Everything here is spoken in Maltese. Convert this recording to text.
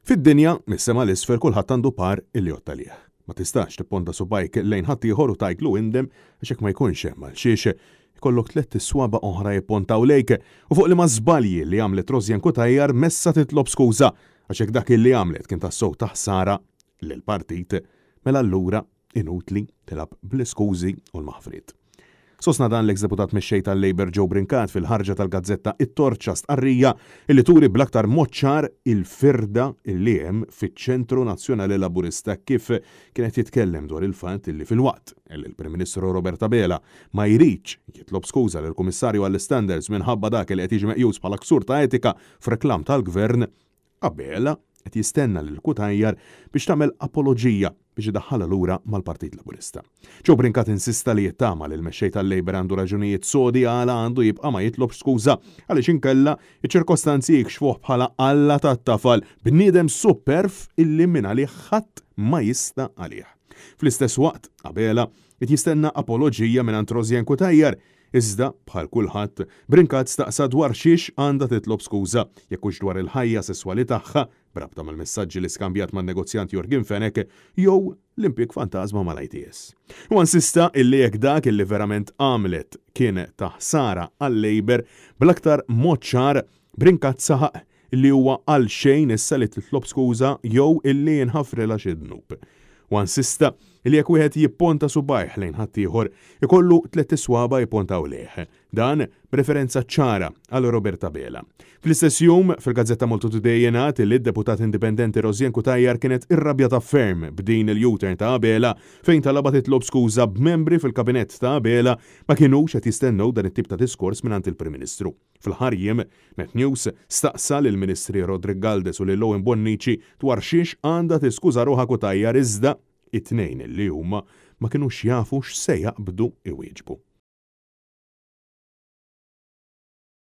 Fid-dinja, mis-sema 'l isfel kulħadd għandu par illi jgħodd għalih. Ma tistax tipponta subgħajk lejn ħaddieħor u tgħidlu indem għax jekk ma jkunx hemm għal xiex, ikollok tlett iswaba' oħra jippontaw lejk u fuq liema żbalji li għamlet Rosianne Cutajar messha titlob skuża għax jekk dak illi għamlet kien tassew ta' ħsara lill-partit, mela allura Inutli tilgħab bl-iskużi u l-maħfriet. Sostna dan l-eks Deputat Mexxej tal-Labour Joe Brincat fil-ħarġa tal-gazzetta It-Torċa stqarrija li turi bl-aktar mod ċar il-firda li hemm fiċ-Ċentru Nazzjonali Laburista kif kien qed jitkellem dwar il-fatt li filwaqt li l-Prim Ministru Robert Abela ma jridx jitlob skuża lill-Kummissarju għall-Istandards minħabba dak li qed jiġi meqjus bħala ksur ta' etika f'reklam tal-Gvern, Abela qed jistenna lil Cutajar biex tagħmel apoloġija biex idaħħalha lura mal-Partit Laburista. Joe Brincat insista li jittama li l-Mexxej tal-Labour għandu raġunijiet sodi għala għandu jibqa' ma jitlobx skuża għaliex inkella iċ-ċirkostanzi jikxfuh bħala alla tat-tafal, bniedem supperv illi mingħalih ħadd ma jista' għalih. Fl-istess waqt, Abela qed jistenna apoloġija mingħand Rosianne Cutajar. Iżda, bħal kulħadd, Brincat staqsa dwar xiex għandha titlob skuża, jekk hux dwar il-ħajja sesswali tagħha, b'rabta mal-messaġġi li skambjat man-negozjant Yorgen Fenech, jew l-impjieg fantażma mal-ITS. Huwa insista illi jekk dak illi verament għamlet kien ta' ħsara għal-Labour, bl-aktar mod ċar, Brincat saħaq illi huwa għalxejn issa li titlob skuża jew illi jinħafrilha xi dnub. Huwa insista illi jekk wieħed jipponta subgħajh lejn ħaddieħor, ikollu tlett iswaba' jippontaw lejh. Dan b'referenza ċara għal Robert Abela. Fl-istess jum, fil-gazzetta Malta Today jingħad illi d-deputat indipendenti Rosianne Cutajar kienet irrabjata ferm b'din il-U-turn ta' Abela fejn talabha titlob skuża b'membri fil-kabinett ta' Abela ma kinux qed jistennew dan it-tip ta' diskors mingħand il-Prim Ministru. Fl-aħħar jiem, Net News staqsa lill-Ministri Roderick Galdes u lil Owen Bonnici dwar xiex għandha tiskuża ruħha Cutajar iżda it-tnejn li huma ma kinux jafu x'se jaqbdu iwieġbu.